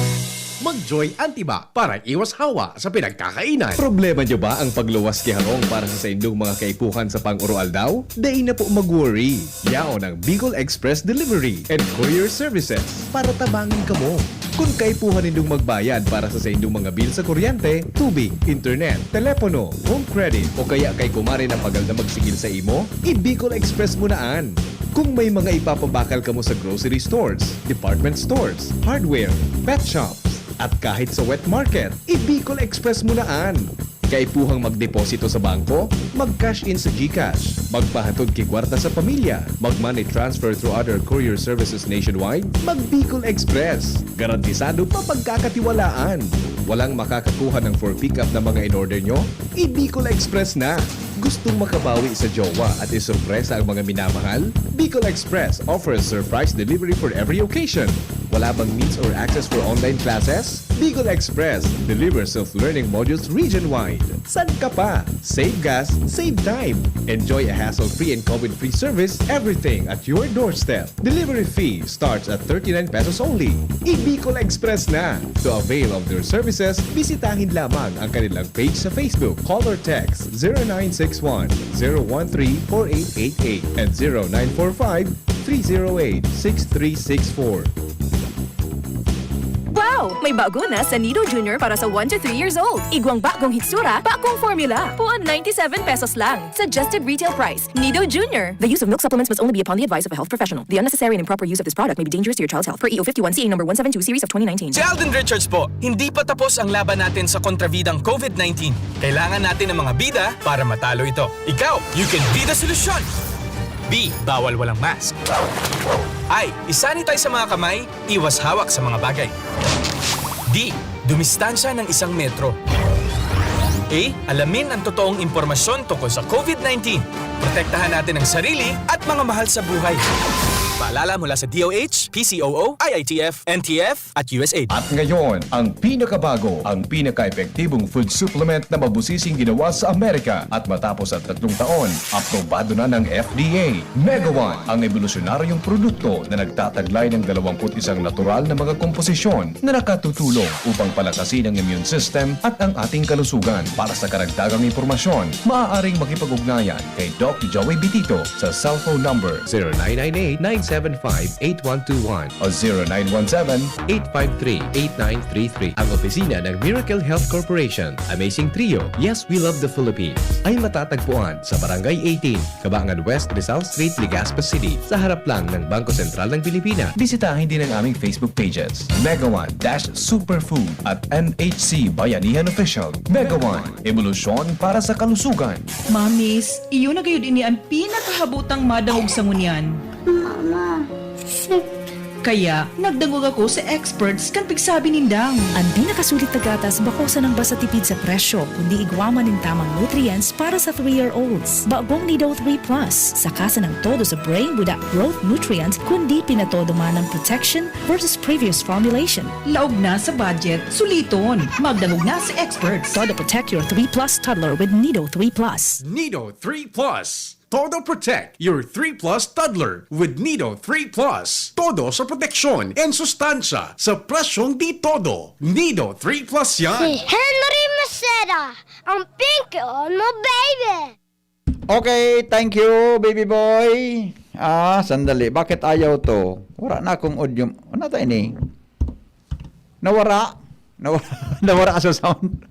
Mag-Joy Antibac para iwas hawa sa pinagkakainan. Problema nyo ba ang pagluwas ki harong para sa saindong mga kaipuhan sa pang-oroaldaw? Dai na po mag-worry! Yaon ang Bicol Express Delivery and Courier Services para tabangan kamo. Kun kaipuhan nindong magbayad para sa saindong mga bill sa kuryente, tubig, internet, telepono, home credit, o kaya kay kumare na pagal na magsigil sa imo, i-Bicol Express mo na an. Kung may mga ipapabakal kamo sa grocery stores, department stores, hardware, pet shops, at kahit sa wet market, i-Bicol Express mo na an. Kaipuhang magdeposito sa bangko, mag-cash in sa GCash, magpahatod ki kwarta sa pamilya, mag-money transfer through other courier services nationwide, mag-Bicol Express. Garantisado mapagkakatiwalaan. Walang makakakuha ng for pickup na mga in-order nyo? I-Bicol Express na! Gustong makabawi sa jowa at isurpresa ang mga minamahal? Bicol Express offers surprise delivery for every occasion. Wala bang means or access for online classes? Bicol Express delivers self-learning modules region-wide. San ka pa? Save gas, save time. Enjoy a hassle-free and COVID-free service, everything at your doorstep. Delivery fee starts at thirty-nine pesos only. I-Bicol Express na! To avail of their services, bisitahin lamang ang kanilang page sa Facebook. Call or text zero nine six one, zero one three, four eight eight eight and zero nine four five, three zero eight, six three six four. Wow! May bago na sa Nido Junior para sa one to three years old. Igwang bagong hitsura, bagong formula. Puon ninety-seven pesos lang. Suggested retail price. Nido Junior. The use of milk supplements must only be upon the advice of a health professional. The unnecessary and improper use of this product may be dangerous to your child's health. Per E O fifty-one C A number one seven two series of twenty nineteen. Si Alden Richards po, hindi pa tapos ang laban natin sa kontrabidang COVID nineteen. Kailangan natin ng mga bida para matalo ito. Ikaw, you can be the solution! B. Bawal walang mask. I. I-sanitize sa mga kamay, iwas hawak sa mga bagay. D. Dumistansya ng isang metro. A. Alamin ang totoong impormasyon tungkol sa COVID nineteen. Protektahan natin ang sarili at mga mahal sa buhay. Paalala mula sa D O H, P C O O, I I T F, N T F, at U S A I D. At ngayon, ang pinakabago, ang pinaka-epektibong food supplement na mabusising ginawa sa Amerika at matapos ang tatlong taon, aprobado na ng F D A. Megawan, ang ebolusyonaryong produkto na nagtataglay ng dalawampu't isang natural na mga komposisyon na nakatutulong upang palakasin ang immune system at ang ating kalusugan. Para sa karagdagang impormasyon, maaaring makipag-ugnayan kay Doc Joey Bitito sa cellphone number zero nine nine eight, nine seven five, eight one two one o zero nine one seven, eight five three, eight nine three three. Ang opisina ng Miracle Health Corporation, Amazing Trio, Yes, We Love the Philippines, ay matatagpuan sa Barangay eighteen, Kabangan West, Rizal Street, Legazpi City, sa harap lang ng Bangko Sentral ng Pilipinas. Bisitahin din ang aming Facebook pages, Megawan dash Superfood at M H C Bayanihan Official. Megawan, ebolusyon para sa kalusugan. Mamis, iyo na gayud ini an pinakahabotang madangog sa ngunyan. Mama, sick. Kaya, nagdangog ako sa experts kan pigsabi nindang. An pinakasulit na gatas bako sanang basta tipid sa presyo, kundi igwa man nin tamang nutrients para sa three-year-olds. Bagong Nido three Plus, saka sanang todo sa brain without growth nutrients, kundi pinatodo man ang protection versus previous formulation. Laog na sa budget, suliton. Magdangog na sa experts. Todo protect your three plus toddler with Nido three Plus. Nido three Plus. Todo protect your three plus toddler with Nido three Plus. Todo sa proteksyon and sustansya sa presyong di todo. Nido three Plus yan. Si Henry Maceda, ang pinky on mo, baby! Okay, thank you, baby boy. Ah, sandali. Bakit ayaw to? Wala na akong audio. Ano tayo ni? Nawara. Nawara, nawara sa sound.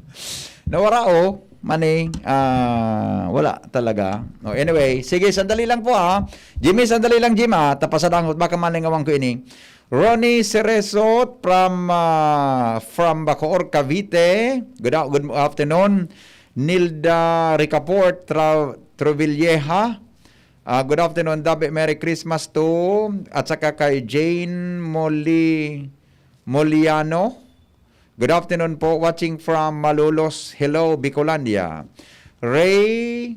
Nawara, oh. Mani, ah, wala talaga. Oh, anyway, sige, sandali lang po, ah. Jimmy, sandali lang, Jim, ah. Tapasadangot, baka malingawang ko ini. Ronnie Ceresot from, ah, from Bacoor, Cavite. Good, a- good afternoon. Nilda Ricaport Tra- Trovilleja. Ah, good afternoon, Dabi. Merry Christmas to. At saka kay Jane Moli Moliano. Good afternoon po. Watching from Malolos. Hello, Bicolandia. Ray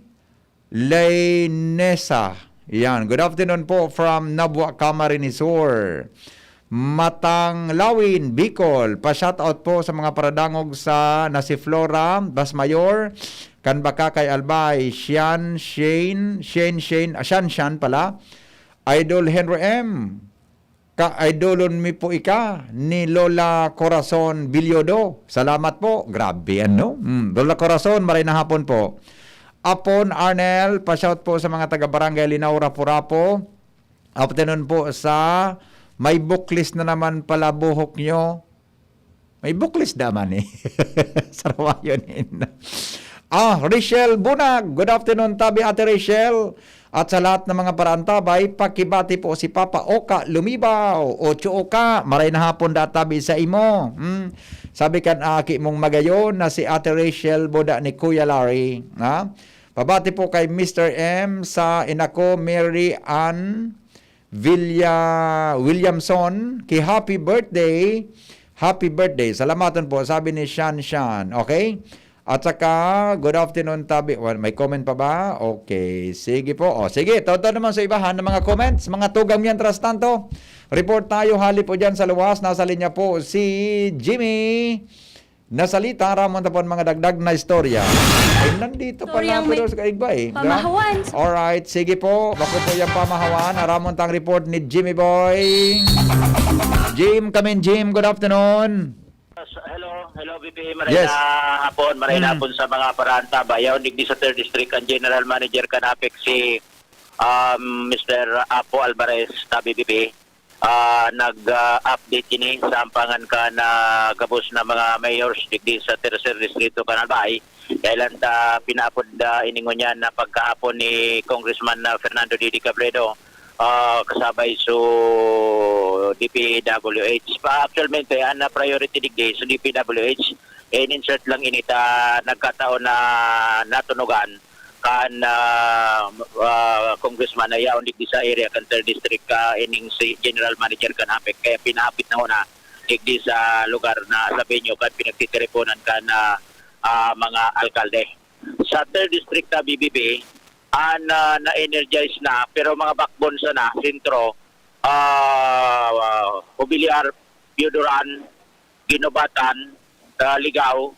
Lainesa. Yan. Good afternoon po from Nabua, Camarines Sur. Matang Lawin, Bicol. Pa-shoutout po sa mga paradangog sa na si Flora Basmayor, kan Bacacay, Albay, Sian, Shane, Shane, Shane, ah, Shan Shan pala. Idol Henry M. Ka-idolon mi po ika ni Lola Corazon Bilyodo. Salamat po. Grabe, ano? Mm, Lola Corazon, maray na hapon po. Apon Arnel, pa-shout po sa mga taga Barangay Linao, Rapu-Rapu. Afternoon po sa may buklis na naman pala buhok nyo. May buklis da man eh. Sarawayon in. Ah, Rachel Bunag. Good afternoon, tabi Ate Rachel. At sa lahat ng mga paraantabay, pakibati po si Papa Oka Lumibaw. Ocho Oka, maray na hapon da tabi sa imo. Hmm. Sabi kan aki mong magayon na si Ate Rachel boda ni Kuya Larry. Ha? Pabati po kay Mister M sa inako Mary Ann Villa Williamson, ki happy birthday. Happy birthday. Salamaton po, sabi ni Shan Shan. Okay? At saka, good afternoon, Tabi. Wa-, may comment pa ba? Okay. Sige po. O, sige. Todo naman sa ibahan ng mga comments. Mga tugang, mientras tanto, report tayo hali po dyan sa luwas. Nasa linya po si Jimmy Nasalita. Ramon tapon mga dagdag na istorya. Ay, nandito pa Istoryang lang, may pero sa kaigba eh. Di ba? Pamahawan. Alright. Sige po. Bako po yung pamahawan. Ramon tang report ni Jimmy Boy. Jim, come in, Jim. Good afternoon. Hello, hello, B P. Maray Yes. na hapon, maray na Mm. hapon sa mga paraanta. Bayaw, digdi sa third District, ang General Manager kan APEC, si, um, Mister Apo Alvarez, tabi, B P. Ah, nag, ah, update ini sa ampangan kan gabos na mga mayors digdi sa Tercer Distrito kan Albay. Kailan ta pinaapod, ah, ini ngunyan na pagkahapon ni Congressman, ah, Fernando Didi Cabredo, ah, kasabay so D P W H. Pa, actualmente, ang, ah, priority digdi sa D P W H, eh, in-insert lang ini ta nagkataon na natunugan kan, ah, ah, congressman na yaon digdi sa area kan third District, ah, ining si General Manager kan APEC. Kaya pinahapit na huna digdi sa lugar na sa venue kan pinagtitiriponan kan, ah, ah, mga alkalde. Sa third District na B B B, ah, na, na-energize na, pero mga backbone sana, sentro, ah, Jubilear, Pioduran, Guinobatan, ah, Ligao,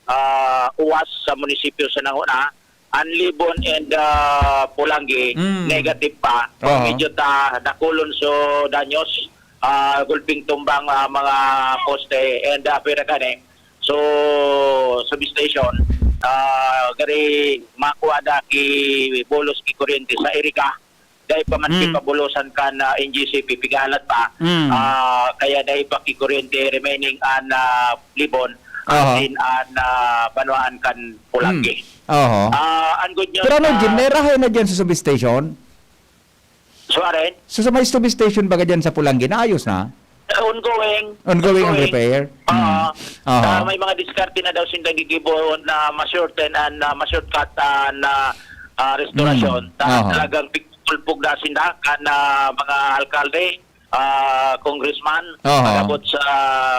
ah, Uwas sa munisipyo sa nanguna, Anlibon and, ah, Polangui, Mm. negative pa. Oho. Medyo ta-, dakulon so danyos, ah, gulping tumbang, ah, mga poste and, ah, pwera kani. So, substation, ah, gari makua da ki bulos ki kuryente sa Iriga. Dai pa man Mm. kipabulosan kan, ah, N G C P, pigahalat pa. Mm. Ah, kaya dai pa ki kuryente remaining an, ah, Libon, Aha. asin an, ah, banwaan kan Polangui. Mm. Oho. Ah, ang good news Pero ano, na Jim, may rahay na dyan sa substation? Suwaren? So, sa may substation baga dyan sa Polangui, naayos na? Ongoing. Ongoing ang Ongoing. repair? Oo. Mm. Oho. Ah, may mga diskarte na daw sinda gigibo na ma-shorten and, ah, ma-shortcut an, ah, ah, restorasyon. Mm. Ta Oho. talagang pig-, pulpog na sinda kan, ah, mga alkalde, ah, congressman, Oho. pag-abot sa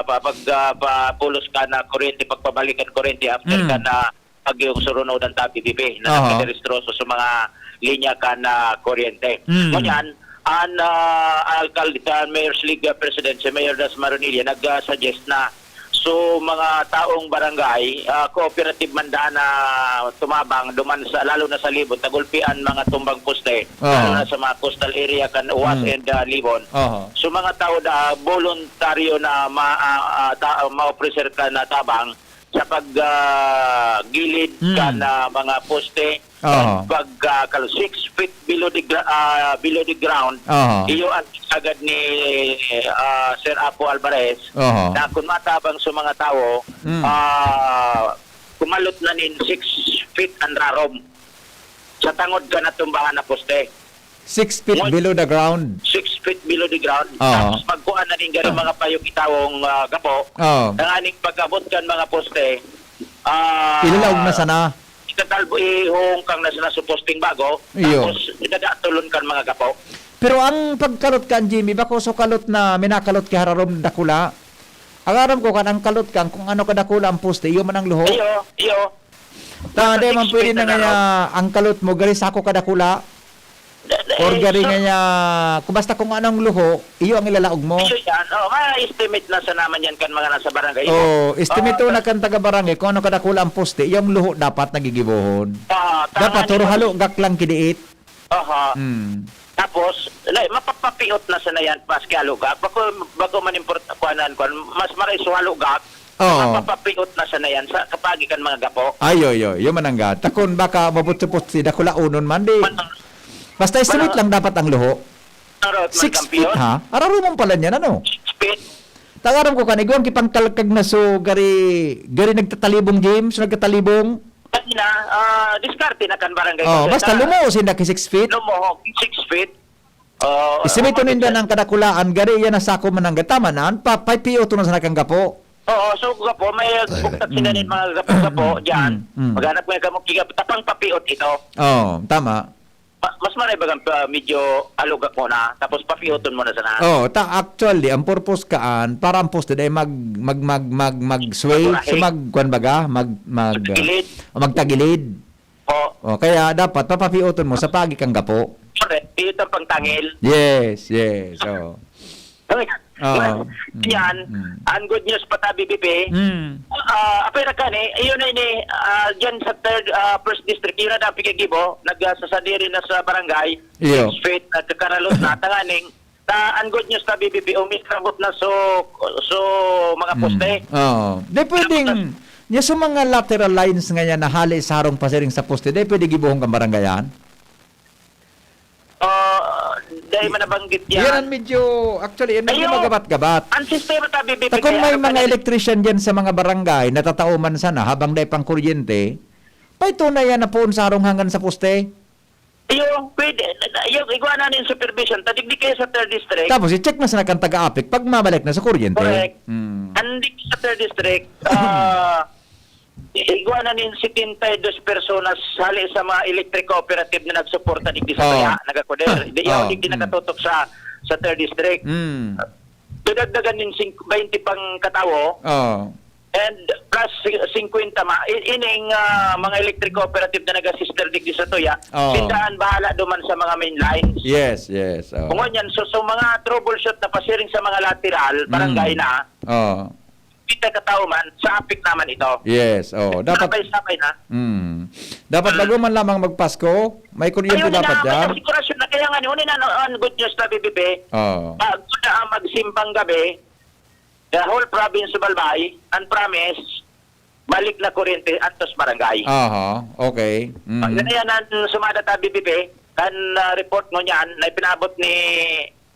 pa-, pag, ah, pa-, pulos kan, ah, kuryente, pagpabalikan kuryente after Mm. kan, ah, bagyong Surunodan ta, B B B, na Oho. nagkaderestroso sa mga linya kan, ah, kuryente. Mm. Ngunyan, an, ah, alkalde, an Mayor's League, ah, President, si Mayor Das Maronilla, nag, ah, suggest na so mga taong barangay, ah, cooperative man daan na tumabang, duman sa, lalo na sa Libon, tagulpi an mga tumbang poste, Oho. lalo na sa mga coastal area kan Uwas Mm. and, ah, Libon. Oho. So mga tao na voluntaryo na ma-, ah, ah, ta-, ma-ofrecer ka na tabang, sa pag, ah, gilid Mm. kan, ah, mga poste, Oho. and pag, ah, kal-, six feet below the gra-, ah, below the ground, Oho. iyo ang sagad ni, ah, Sir Apo Alvarez, Oho. na kun matabang sa mga tawo, Mm. ah, kumalot na nin six feet an rarom sa tangod kan natumbahan na poste. Six feet Ngon-, below the ground. six feet below the ground. Oo. Tapos magkuha na rin gani Ah. mga payo kitawong, ah, gapo. Oo. Tanganing pag-abot kan mga poste, ah, Ilalaog na sana. itatalbo, ihungkang na sana sa posting bago. Iyo. Tapos, idadatulon kan mga gapo. Pero ang pagkalot kan, Jimmy, bako so kalot na minakalot ki hararom dakula. Ang aram ko kan, ang kalot kan, kung ano kadakula ang poste, iyo man ang luho. Iyo, iyo. Ta, Nasa di man six pwede feet na na nga raw. niya ang kalot mo, gari sako kadakula. Da-, da-, Or eh, gari so nga niya, kung basta kung anong luho, iyo ang ilalaog mo. Iyo yan. Oh, ma-estimate na sa naman yan kan mga nasa barangay. Oh, estimate Oo, na ta- kan taga-barangay kung ano kadakula ang poste, iyo ang luho dapat nagigibohon. Ah, Dapat tama ni puro Boss. halugak lang kidiit. Aha. Hmm. Tapos, like, mapapapiot na sana yan, maski halugak. Bako, bako man import-, kuanan, kuan, mas maray so halugak, Oo. mapapapiot na sana yan sa kapagi kan mga gapo. Ay, oy, oy. Yun man ang ga-, takon baka mabutso-butsi, dakula unon man di. Man-, Basta estimate man-, lang dapat ang luho. Araw, Six man, feet, kampiyon. ha? Ararumon pala niyan, ano? Six feet. Tagaram ko kan, igwang kipangkalkag na so, gari, gari nagtatalibong, James, nagtatalibong. Kanina, ah, diskarte na kan barangay Oh, basta Presidente. lumuo sinda ki six feet. Lumuo, six feet. Oh, Estimate oh, ninda sir. ng kadakulaan, gari yan na sako mananggad. Tama na, pa, pa P O to na sa nakang gapo. Oo, so gapo, may buktat sila Mm. nin mga gapo-gapo dyan. Mm, mm. Maghanap ngayon kamo, kiga-, tapang papiot ito. Oh, tama. Ma-, mas maray bagang pa, medyo alugak mo na, tapos papiuton mo na sana. Oh, ta-, actually, ang purpose kaan, para ang poste dai mag, mag, mag, mag, mag-sway, Magkurahig. so mag, kwan baga, mag, mag, ah, Magtagilid. o magtagilid. Oh. Oh, kaya dapat papapiuton mo sa paagi kang gapo. Correct. Piutan pang tangil. Yes, yes. Oh. Oo. Yan, Mm. ang good news pa ta, B B P. Mm. Ah, apay na kani, yun na ini, ah, dyan sa third, ah, first district, yun na dapit kay Gibo, nagsasadiri na sa barangay, Iyo. Street, nagkakaralot na, tanganing, ta, ang good news ta, B B P, umisabot na so, so mga Mm. poste. Oo. Di pwedeng, Tapos niya sa mga lateral lines nga yan na hali sa harong pasiring sa poste, di pwede gibuhong kang barangayan? Ah, dahil man nabanggit yan. Yan ang medyo, actually, yan medyo Ayo, magabat-gabat. ang sistema ta, B B P, Ta kung kaya may ano mga pala electrician dyan sa mga barangay, natatao man sana, habang dai pang kuryente, paito na yan na poon sa harong hanggan sa poste. Iyo, pwede. Yung igwa na nin supervision, ta digdi kayo sa third district. Tapos, i-check na sana kan taga-apik pag mabalik na sa kuryente. Correct. Hmm. Andik sa third district, ah, igwa na nin setenta y dos personas hali sa mga electric cooperative na nagsuporta digdi sa Oo. Tuya, nagakuder. Di, Oo. yaw, digdi Mm. nakatutok sa, sa third district. Mm. Dagdagan nin sing-, twenty pang katawo. Oo. And plus si-, singkwenta ma-, i-, ining, ah, mga electric cooperative na nag-assist digdi sa Tuya, Oo. sindahan bahala duman sa mga main lines. Yes, yes, oo. Kung ganyan, so, so mga troubleshoot na pasiring sa mga lateral, barangay Mm. na, Oo. kita katao man, sa apik naman ito. Yes, oo. Dapat Sabay-sabay na. Mm. Dapat Mm. bago man lamang magpasko, may kuryente Ayun na dapat nga, may yan. asigurasyon na. Kaya nga, ni, unin na, no, ang good news na, B B P, Oo. bago na ang magsimbang gabi, the whole province of Albay, ang promise, balik na kuryente antos barangay. Aha, okay. Mhm. Ah, yun na yan ang sumada ta, B B P, kan, ah, report mo niyan na ipinabot ni,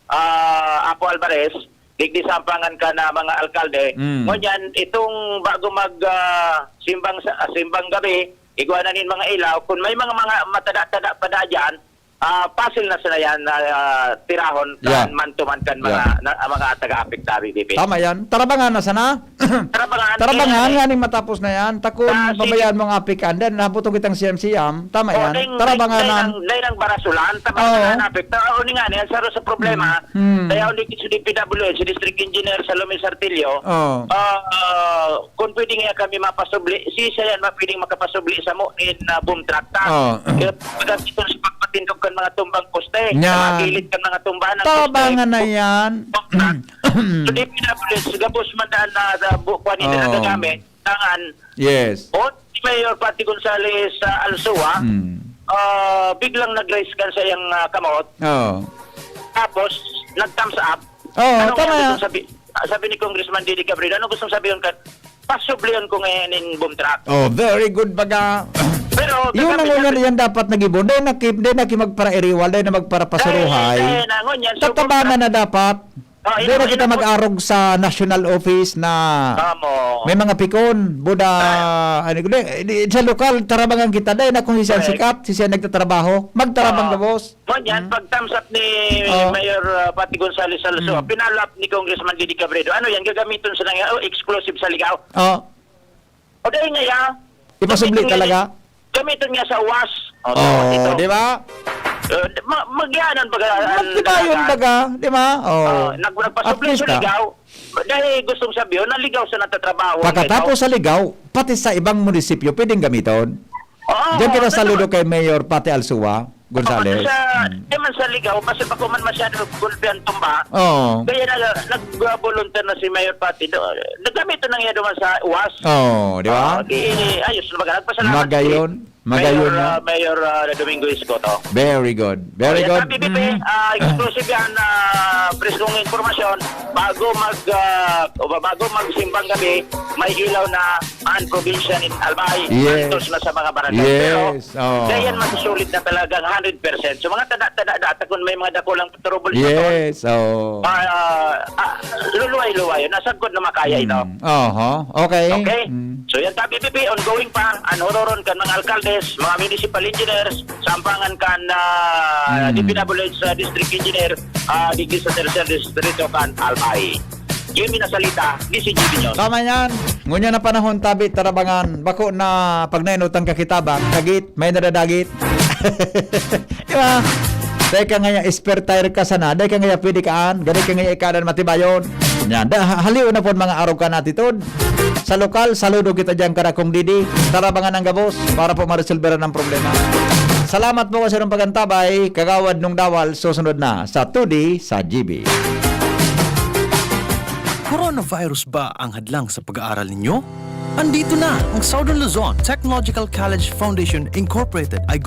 ah, Apo Alvarez, digdi sa ampangan ka na mga alkalde. Mm. Ngunyan, itong bago mag, ah, simbang sa, ah, simbang gabi, igwa na nin mga ilaw. Kung may mga, mga matada-tada pa da dyan, ah, pasil na sila yan na, ah, tirahon kan Yeah. man-to-man kan mga, Yeah. na, ah, mga taga-apektabi, B B. Tama yan. Tarabangan na sana. Tarabangan, Tarabangan, eh. Yan yung matapos na yan. Takon, Ah, sige. pabayaan mong apikan. Then, naputong kitang siyam-siyam. Tama Oh, yan. dahil, Tarabangan dahil na. ang, dahil ang barasulan, tabangan Oo. na napik. Ta-, o, ni nga, ni, ang saro sa problema, Mm. Mm. kaya ulit si D P W H, si District Engineer Salome Sartillo, Oo. ah, ah, kung pwede nga kami mapasubli, si siya yan mapwedeng makapasubli sa mo in, ah, boom truck ta. Oo. Kaya pagkatapos sa pagpatindog kan mga tumbang poste, Yan. sa mga gilid kan mga tumbahan ng Tabangan poste, na yan. boom truck. So, D P W H, gabos man daan na sa bu-, kuwan nila Oo. nagagamit, tangan. Yes. O, si Mayor Patty Gonzales sa Alsua, Mm. ah, biglang nag-raise kan sa iyang, ah, kamot. Oo. Tapos, nag-thumbs up. Oo, Anong tama. gusto sabi-, ah, sabi ni Congressman Didi Cabredo, ano gustong sabihin ka? Pasublihan ko ngayon in boom truck. Oh, very good baga. Pero, Yun ang kagabi una na yan dapat nag-ibon. Dahil na ki-, dahil na ki magparairiwal, dahil na magparapasuruhay. Dahil, dahil na, ngunyan, so, Tatabangan boom truck. na dapat. Oh, Dahil na yun, kita yun, mag-arog sa national office na Tama. may mga pikon, buda, Ay. ano, di, di, sa lokal, tarabangan kita. Dahil na kung si Sian Correct. sikat, si Sian nagtatrabaho, magtarabang Ah. gabos. Ngunyan, Hmm. pag thumbs up ni Oh. Mayor, ah, Patty Gonzales Salazar, Hmm. pinalap ni Congressman Didi Cabredo, ano yan, gagamiton sa nang-, oh, exclusive sa Ligao. Oh. O dahil nga, ya, Ipasubli gamiton nga talaga? ni-, gamiton nga sa uwas. O, Oh, dapat ito. di ba? Eh, ma-, magyanan baga, ang Magtibayon dalaga. baga, di ba? Oh. Ah, nag-, At nagpasubli least, sa ah. Ligao. Dahil gustong sabihin, naligaw sa nagtatrabaho. Pagkatapos Ito. sa Ligao, pati sa ibang munisipyo, pwedeng gamiton. Oo, Diyan kita oo, saludo totoo. kay Mayor Patty Alsua. Gonzales. Sa, Hmm. di man sa Ligao, kasi bako man masyado gulpi ang tumba. Oo. Kaya nag-, nag-volunteer na si Mayor Patty. Do-, nagamit na nga naman sa uwas. Oo, di ba? Ah, di, ayos na baga. Nagpasalamat Magayon. si Magayon Mayor, na. ah, Mayor, ah, Domingo Escoto. Very good. Very Oh, yan, good. sabi, Bibi, Mm. ah, exclusive yan, ah, preskong impormasyon. Bago mag, ah, o ba-, bago magsimbang gabi, may ilaw na ang probinsya ni Albay, Yes. antos na sa mga barangay. Pero, Yes, oo. kaya yan masusulit na talagang hundred percent. So, mga tada-tada, data kung may mga dakulang trouble sa Yes, oo. ah, ah, ah, luluway-luway, nasagkod na makaya ito. Mm. Oho, okay. Okay? Mm. So, yan tabi, Bibi, ongoing pa, ang hororon kan mga alkaldes, mga municipal engineers, sampangan kan, ah, Mm. D P W H sa district engineer, ah, digdi sa tercer distrito kan Albay. Jimmy na salita, D C G B News. Tama yan. Ngunyan na panahon, tabi, tarabangan. Bako na pag nainutang ka kitabang, dagit, may nadadagit. Di ba? Dai ka ngaya spare tire ka sana, dai ka ngaya pwede kaan, dai ka ngaya ikanan matibayon. Yan, da, ha- haliw na po mga arog ka natitod. Sa lokal, saludo kita dyan karakong Didi. Tarabangan ang gabos para po maresolveran ang problema. Salamat po kasi ng pagantabay, Kagawad Nung Dawal, susunod na sa two D sa G B. Coronavirus ba ang hadlang sa pag-aaral ninyo? Andito na! Ang Southern Luzon Technological College Foundation Incorporated ay